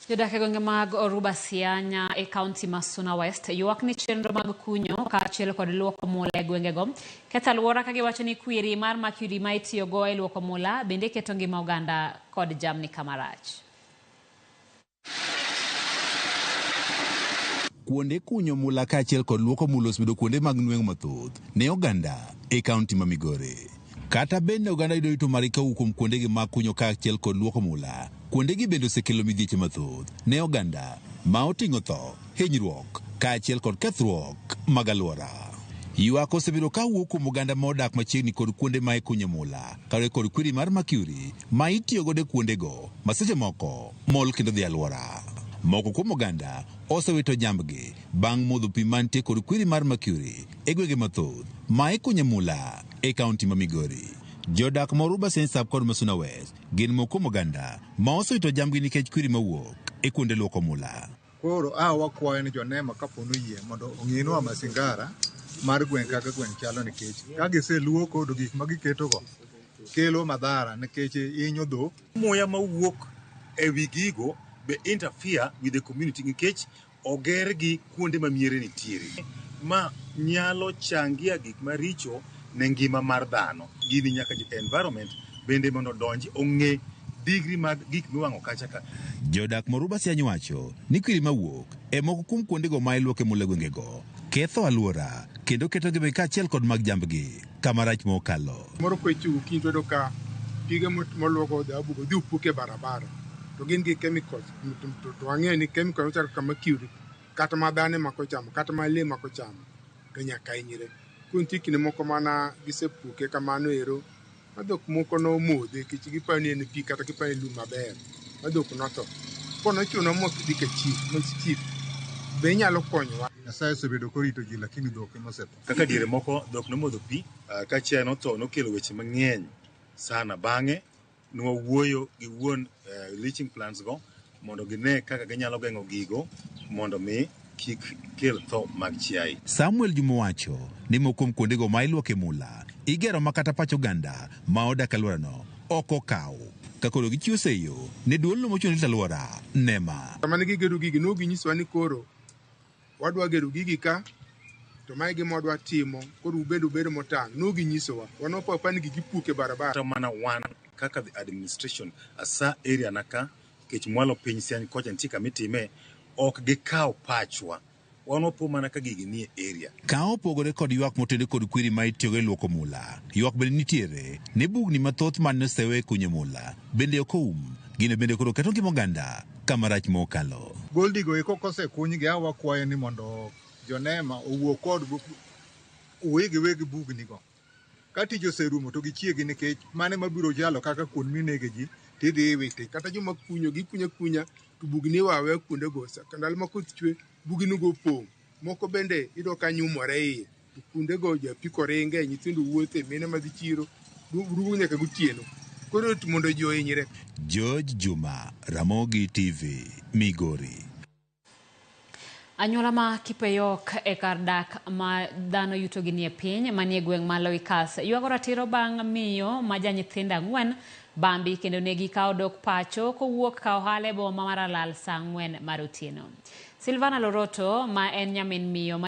Jodak e gwenge mag Oruba Sianya e kaunti ma Suna West ywak ni chenro mag kunyo kaachiel kod luoko mula e gwengego ketho alwora ka giwacho ni kwiri mar mercury ma itiyogo e luoko mula bende keto ngima oganda kod jamni kama rach. Kuonde kunyo mula kaachiel kod luoko mula osebedo kuonde mag nweng'o mathoth ne oganda e kaunti ma Migori. Kata bed ni oganda yudo yuto margi kowuok kuom kuondegi mag kunyo kaachiel kod luoko mula, kuondegi bende osekelo midhieche mathoth ne oganda ma oting'o tho, hinyruok kaachiel kod kethruok mag alwora. Ywak osebedo ka wuok kuom oganda ma odak machiegni kod kuonde ma ikunye mula kaluwore kod kwiri mar mercury ma itiyo godo e kuondego ma seche moko mol kendo dhi e alwora. Moko kuom oganda osewito jambgi bang' modho pi mantie kod kwiri mar mercury e gwenge mathoth ma ikunye mula e kaunti ma Migori. Jodak ma Oruba Sensap kod Masuna West gin moko kuom oganda ma osewito jambgi nikech kwiri mawuok e kuonde luoko mula. Koro a wakwayo ni jonema kapo ni oyie mondo ong'inwa masingara mar gweng' kaka gweng' chalo nikech ka giseluoko to gik ma giketogo kelo madhara nikech hinyo dhok. Muya mawuok e wi gigo be interfere with the community nikech ogergi kuonde ma miere nitiere. Ma nyalo changia gik maricho ne ngima mar dhano. Gini nyaka jo environment bende mondo odonji ong'e digri mag gik miwang'o kacha ka. Jodak ma Oruba Siany wacho ni kwiri mawuok e moko kuom kuondego ma iluoke mula e gwengego ketho alwora kendo keto ngimagi kaachiel kod mag jambgi kama rach mokalo. Moro kwecho okinyi to yudo ka pige moluogo dhahabu go dhi opuk e barabara to gin gi chemicals to wang'eyo ni chemical machalo kaka mercury kata ma dhano ema kochamo kata ma lee ema kochamo to nyaka hinyre. Koro nitie kinde moko mana gisepuke kamano ero ma dhok moko nomodhe nikech giparo ni en pi kata giparo ni en lum maber ma dhok notho. Koro nochunowa ma wadhi ka chief ma chief be inyalo konyowa. Nyasaye osebedo korito ji lakini dhok ema osetho. Kaka diere moko dhok nomodho pi ka chiaye notho nokelo weche mang'eny sana. Bang'e nwawuoyo gi wuon leaching plants go mondo gine kaka ginyalo geng'o gigo mondo mi kik kel tho mag chiaye. Samuel Juma wacho ni moko kuom kuondego ma iluoke mula igero ma kata pach oganda ma odak alworano ok okaw ka koro gichiwo seyo ne duolno mochung' ne rito alwora, NEMA. Sama ne gigedo gigi ne ok ginyisowa ni koro wadwa gero gigi ka to mae gima wadwa timo koro ubed ubed motang'. Ne ok ginyisowa. Wan wapo apa ni gigi ipuk e barabara. Kata mana wan kaka the administration asa area na ka nikech mwalo piny Siany kocha nitie kama itime ok gikaw pachwa. Wan wapo mana ka gigi nie area. Ka opogore kod ywak motudore kod kwiri ma itiyogo e luoko mula, ywak bende nitiere ni bugni mathoth mane osewe e kunyo mula bende ok oum. Gino bende koro keto ngima oganda kama rach mokalo. Goldi go eko kosekunygi a wakwayo ni mondo jonema owuo kod owegi weg bugni go. Ka tich oserumo to gichiegi nikech mano ema biro chalo kaka kuond minege ji tidhi iwite. Kata joma kunyo gikunyo akunya to bugni iweyo aweya kuondego. Ndalo ma koth chwe bugnigo opong'. Moko bende iyudo ka nyumore iye. To kuondego japiko ringe, nyithindo wuothe, mine madhi chiro rumo nyaka gotieno. Koro yot mondo ji ohinyre. George Juma, Ramogi TV, Migori. Anyuola ma Kipeyok e kar dak ma dhano yutogi nie piny manie gweng' ma Loikas ywago ratiro bang' miyo ma ja nyithindo ang'wen bambi kendo negi ka odok pacho kowuok ka ohala e boma mar Alal saa ang'wen mar otieno. Silvana Loroto ma en nyamin miyo ma